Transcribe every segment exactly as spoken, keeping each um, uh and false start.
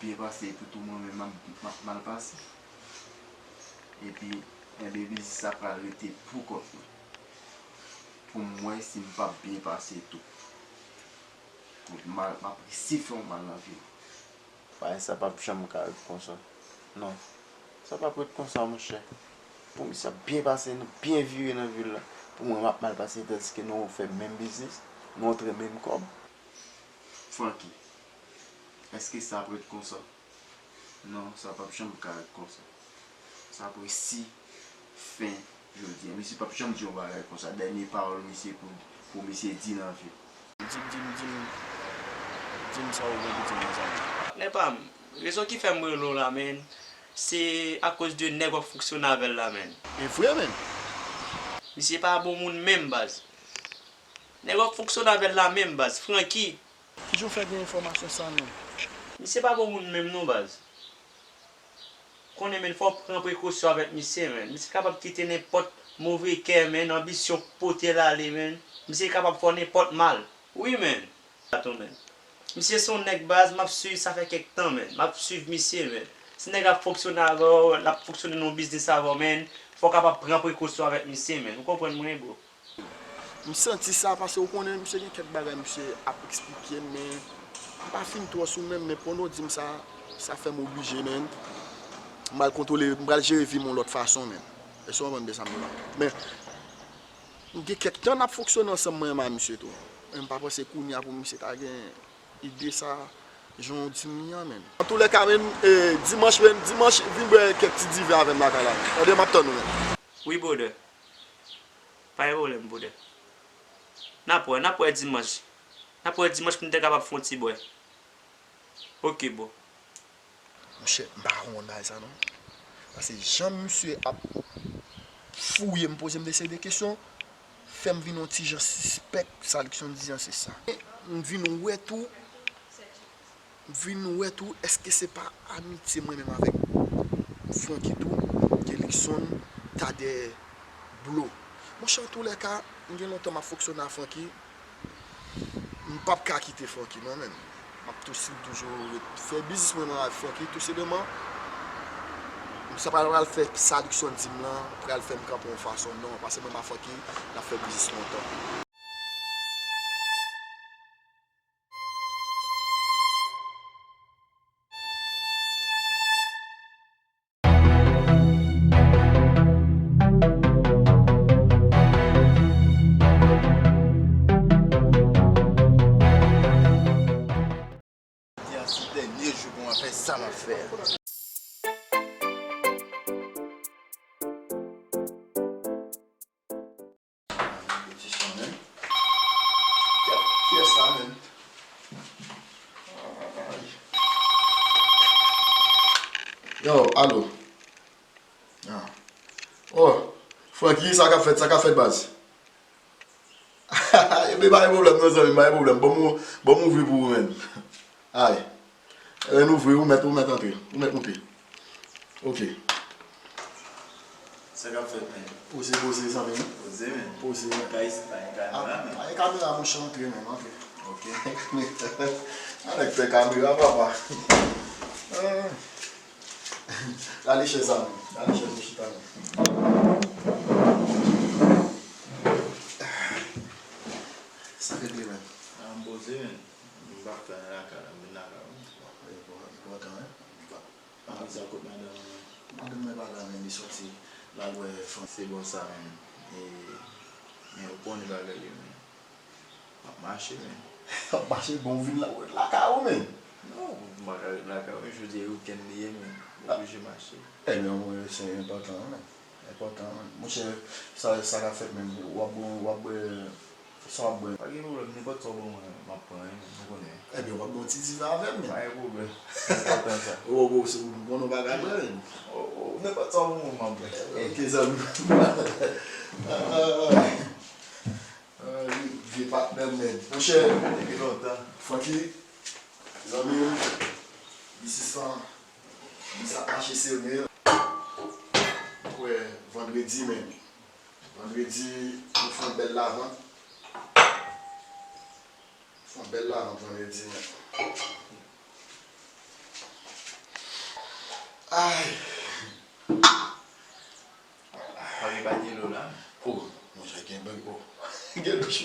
Byen pase, toutou mwen menm m ap, m ap mal pase. Epi, enben, biznis sa pral rete pou kont mwen. Pou m wè si m p ap byen pase tou. Pou m ap resi fè yon mal nan vi m. Bagay sa p ap janm ka ret konsa. Non. Sa p ap ret konsa, monchè. Pou misye ap byen pase, nou byen vire nan vil la. Pou mwen, m ap mal pase, tandiske nou fè menm biznis, nou antre menm kòb. Francky, èske sa ap ret konsa? Non, sa p ap janm ka ret konsa. Sa ap resi fen jodi a. Misye p ap janm di yon bagay konsa. Dènye pawòl misye pou, pou misye di nan vi l. Di m, di m, di m, di m sa ou gen pou di m, mezanmi. Patnè pa m, rezon ki fè m rele w la, menn, se akoz de nèg w ap fonksyone avè l la, menn. E vre, menn. Misye pa bon moun menm, baz. Nèg w ap fonksyone avè l la menm, baz. Francky. Kijan w fè gen enfòmasyon sa, menn? Misye pa bon moun menm non, baz. Konnen, menn, fò w pran prekosyon avèk misye, menn. Misye kapab kite nenpòt move kè, menn, anbisyon pote l ale, menn. Misye kapab fè w nenpòt mal. Wi, menn. Atann, menn. Misye se yon nèg, baz, m ap swiv, sa fè kèk tan, menn. M ap swiv misye, menn. Si nèg ap fonksyone avè w, l ap fonksyone nan yon biznis avè w, menn, fò w kapab pran prekosyon avèk misye, menn. Ou konprann mwen, bro? M santi sa, paske ou konnen, misye gen kèk bagay misye ap eksplike m, men m pa fin twò sou menm, men pandan w di m sa, sa fè m oblije, menn. M pral kontwole, m pral jere vi m yon lòt fason, menn. Èske w konprann de sa m di la? Men, m gen kèk tan n ap fonksyone ansanm, mwen menm ak misye tou. Men m pa panse kounye a pou misye ta gen ide sa, jan w di m li an, menn. Antoulèka, menn, e, dimanch, menn, dimanch, vin bwè kèk ti diven avè m lakay la. Tande, m ap tann ou, menn. Wi, brother. Pa gen pwoblèm, brother. N ap wè, n ap wè dimanch. N ap wè dimanch pou n te kapab fè yon ti bwè. Ok, bro. Monchè, m pa konprann bagay sa non. Paske jan misye ap fouye m, poze m de seri de kesyon, fè m vin yon ti jan sispèk sa Luckson di an, se sa. M vin wè tou, m vin wè tou, èske se pa amitye mwen menm avèk Francky tou, ke Luckson ta dèyè blo. Monchè, antoulèka, m gen lontan m ap fonksyone ak Francky. M p ap ka kite Francky non, menn. M ap tou, si m toujou ret fè biznis mwen, mwen avèk Francky, tou senpleman, sa pral, pral fè sa Luckson di m lan, pral fè m kanpe yon fason, non, paske mwen ak Francky, n ap fè biznis lontan. Jodi a se dènye jou pou mwen fè sa m ap fè a. Repetition, menn. Kiyès sa, menn? Yo, alo. Ah. Oh, Francky, sa k ap fèt, sa k ap fèt, baz? Ebyen, pa gen pwoblèm, non, zanmi m, pa gen pwoblèm. Ban m, ban m ouvri pou ou, menn. Ay. Lè n ouvri, ou mèt, ou mèt antre. Ou mèt moute. Ok. Sa k ap fèt, menn? Poze, poze, zanmi m. Poze, menn. Poze, menn. Kay isit pa gen kamera, menn. Pa gen kamera, monchè, antre, menn, antre. Ok. Anèk fè kamera, papa. Ah. Rale chèz la, menn. Rale chèz ou chita, menn. Sa k regle, menn? Ah, m poze, menn. M pa fè anyen lakay la, m vin lakay ou. Bon, e bon, enpòtan, wi. Bon. Apre sa, kot madanm ou, menn? Madanm mwen pa la, menn, li soti, l al wè fanm. Se bon sa, menn. E, men ou konnen bagay yo, menn. M ap mache, menn. W ap mache, bon, w vin la, w ret lakay ou, menn. Non, m pa ka ret lakay ou, men jodi a e wikenn li ye, menn. M oblije mache. Ebyen, mwen, se enpòtan, wi, menn. Enpòtan, wi. Monchè, sa, sa k ap fèt, menn? W ap bwè, w ap bwè, sa w ap bwè? Pa gen pwoblèm, nenpòt sa w ban mwen, m ap pran, wi, menn, ou konnen. Ebyen, w ap bwè yon ti diven avè m, menn. Pa gen pwoblèm. Enpòtan sa. O, o, se pou m konnen w pa ka bwè, menn. O, o, nenpòt sa w ban mwen, m ap bwè. Ok, zanmi. Ah, ah, ah. Ah, vye patnè m, menn. Monchè, depi lontan. Francky, zanmi m, biznis lan, biznis ap mache serye. Kwè vandredi, menn. Vandredi, nou fè yon bèl lavant. Fè yon bèl lavant vandredi, menn.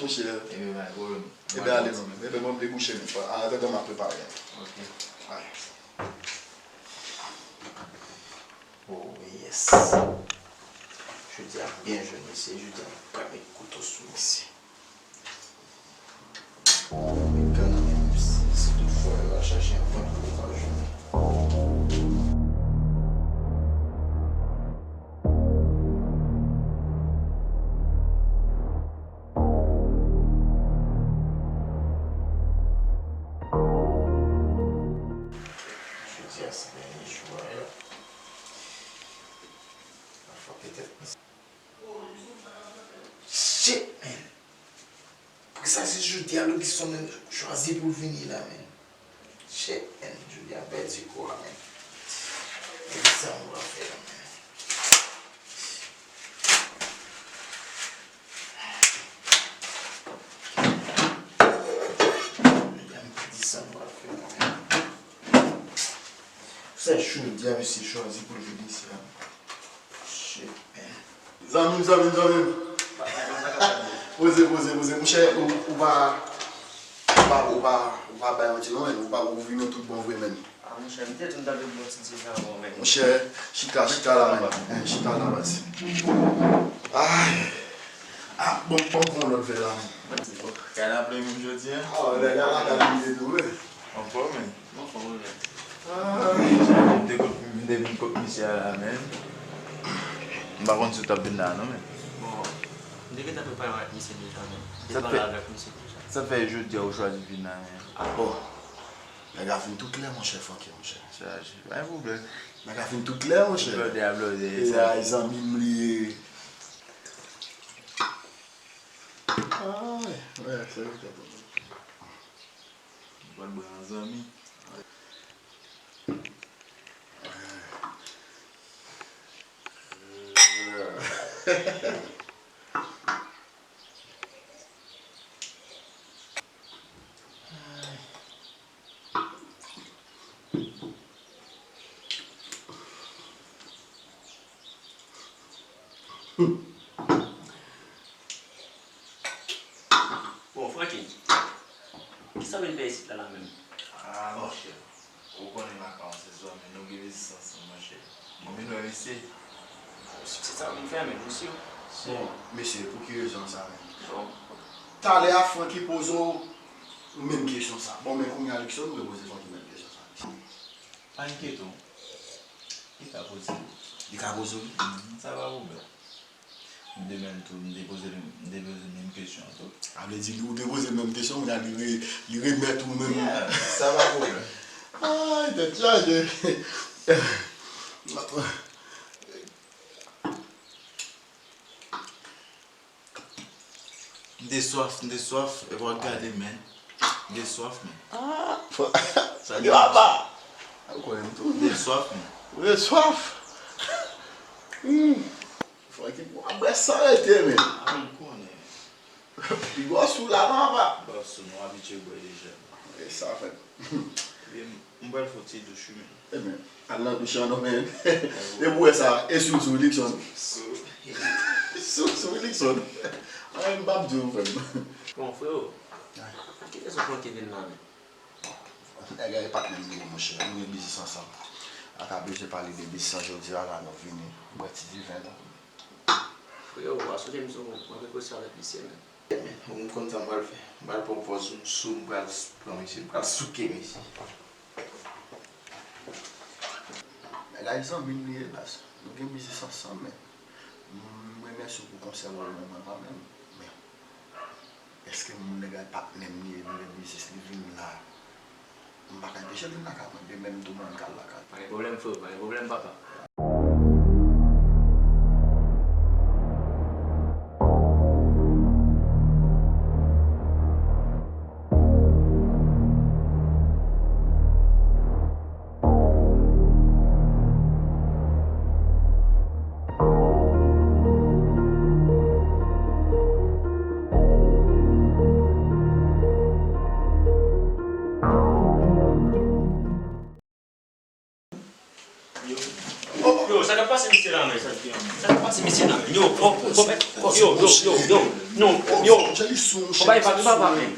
Monchè. Ebyen, pa gen pwoblèm. Ebyen, ale non, men. Ebyen, bon, m debouche, men. An atandan, m ap prepare. Ok. Ay. Oh, yes. Jodi a byen jwenn, mesye. Jodi a, m pral met kouto sou misye. Mwen gen nan men m, si toutfwa yo al chache yon pwent kou pa jounen. Jodi a se dènye jou a. Afè petèt. Shit, man. Poukisa se jodi a Lobison menm chwazi pou l vini la, man? Shit, man. Jodi a pèdi kou a, man. Kisa m pral fè la, man? Jodi a m pèdi sa m pral fè la, man. Poukisa jodi a mesye chwazi pou l vini isi la, man? Shit, man. Zanmi m, zanmi m, zanmi m. Poze, poze, poze. Monchè, ou, ou pa, ou pa, ou pa, ou pa bay manti non, men. Ou pa, ou vini tout bon vre, men. Ah, monchè, m te di m t ap bwè yon ti ti jan avan, men. Monchè, chita, chita la, men. Eh, chita la, baz. Ay. Ah, bon, bon, bon, lòt vè la, men. Kay la plen menm jodi a? Ah, nèg la lakay li tou, wi. Anfòm, men. Anfòm, wi, men. Ah. M te kot, m te vin kot misye a la, men. M pa konn si w t ap vin la, non, men. Bon, m te gentan prepare m ak misye deja, men. M te pale avèk misye deja. Sa fè jodi a ou chwazi vin la, men? Ah, bon. Nèg la fin tout lè, monchè, Francky, monchè. Sa, pa gen pwoblèm. Nèg la fin tout lè, monchè. Blòdè a blòdè, e sa. Ay, zanmi m li ye. Ay, wè, se vre. Ou pa t bwè an zanmi. Bon, Francky, kisa w vin fè isit la, la menm? Ah, monchè, ou konnen m ak Awan se zòmè, nou gen biznis ansanm, monchè. Mwen vin wè mesye. Se sa w vin fè, men, mesye. Bon, mesye, pou ki rezon sa, men? Bon. Talè a, Francky poze w menm kesyon sa. Bon, men kounye a, Luckson, ou repoze Francky menm kesyon sa. Pa enkyete w. Li ka poze l. Li ka poze l? Mhm, sa pa pwoblèm. M te menm tou, m te poze l, m te poze l menm kesyon an tou. A vle di, ou te poze l menm kesyon, kounye a li re-, li remèt ou menm. Yeah, sa pa pwoblèm. Ay, tèt chaje. M te swaf, m te swaf, epi w ap gade, men. M te swaf, men. Ah, sa gen papa. Ou konnen m tou. M te swaf, men. Ou te swaf? Hmm. Francky, w ap bwè san rete, men. Ah, m konnen. Pi gwo sou la, non, papa? Bon, sou nou abitye bwè deja. E sa, fè. Ebyen, m pral fè yon ti douch, wi, men. Ebyen, al nan douch lan non, men. Depi w wè sa, e sou, sou Luckson. Sou. Sou, sou Luckson. Anyen m p ap di w, frè m. Bon, freo, a ki rezon Francky vin la, men? Nèg la e patnè m li ye, monchè. Nou gen biznis ansanm. Pa ka bezwen pale de biznis lan jodi a la, nou vini bwè ti diven nou. Freo, pa sonje m se yon, yon negosye avèk misye, men. Ou konn sa m pral fè? M pral pran pòz m sou, m pral pran misye, m pral souke misye. Nèg la e zanmi m li ye, baz. Nou gen biznis ansanm, men m remèsye w pou konsèy ou ban mwen kanmenm. Men, èske moun nèg la e patnè m li ye, nou gen biznis, li vin la? M pa ka anpeche l vin lakay mwen. Demen m tou mwen menm k al lakay. Pa gen pwoblèm, freo, pa gen pwoblèm, papa. Yo, yo, sa k ap pase mesye la, men? Sa k ap pase mesye la, men? Yo, yo, yo, yo, yo. Non, yo. Angelis sou, monchè. Ou bay pa, ou pa pa, men.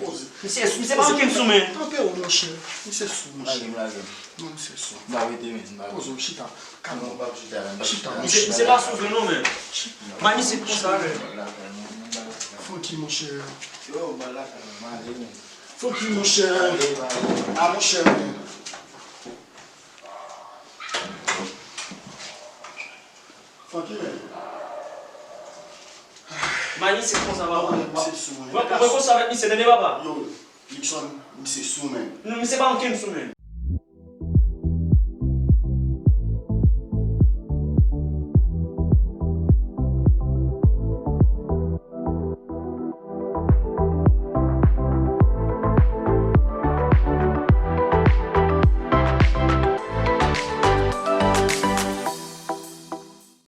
Misye, misye pa ankenn sou, men. Tanpe w, monchè. Misye sou, monchè. Lage m, lage m. Non, misye sou. M pa rete, men, m pa rete. Poze w, chita. Kalm. Non, m p ap chita, men. Chita, misye, monchè. Misye pa sou vre, non, men. Bay misye konsa, men. Francky, monchè. Yo, m al lakay mwen, m ale, men. Francky, monchè. A, monchè, men. Francky, men. Mani, se konsa, papa. Mwen, mwen konsa avèk misye, tande, papa. Yo, Luckson, misye sou, men. Non, misye pa ankenn sou, men.